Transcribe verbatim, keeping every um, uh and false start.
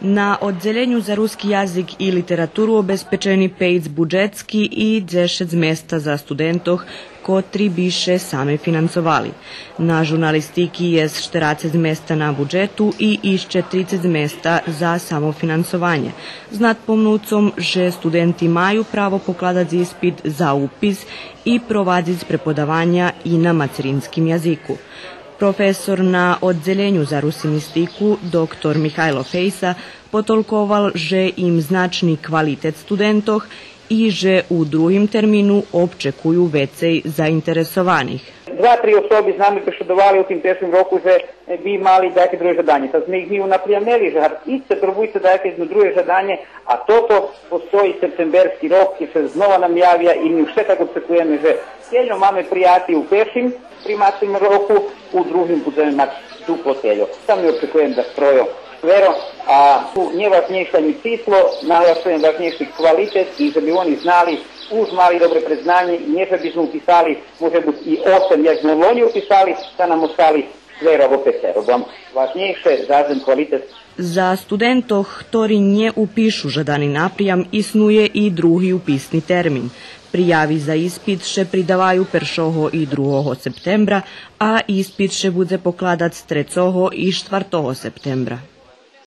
На оддзеленю за руски язик и литературу обезпечени пейц буджетски и дзешец места за студентох котри би ше сами финансовали. На журналистики єст штерацец места на буджету и ище трицец места за самофинансованє, з надпомнуцом же студенти маю право покладац испит за упис и провадзиц преподаваня и на мацеринским язику. Професор на оддзеленю за русинистику, доктор Михайло Фейса, потолковал же им значни квалитет студентох и же у другим термину обчекую вецей заинтересованих. Два-три особи з нами бешедовали у тим першим року же би мали даяке друге жаданє. Та зме их ми унапрямели же гар идзце, пробуйце даяке єдно друге жаданє, а тото постої септемберски рок, кед ше знова нам явя и ми уж так обчекуєме же кельо маме прияти у першим примацим року, у другим будземе мац дупло кельо. Там не обчекуєм да стройо. Веро, а ту нє важнєйше анї число, наглашуєм важнєйши квалитет и же би они знали, уж мали добре предзнанє, нє же би зме уписали, може буц и осем, як зме лонї уписали, та нам остали четверо або пецеро. Бо важнєйше заш квалитет. За студентох хтори нє упишу жадани напрям, иснує и други уписни термин. Прияви за испит ше придаваю першого и другого септембра, а испит ше будзе покладац трецого и штвартого септембра.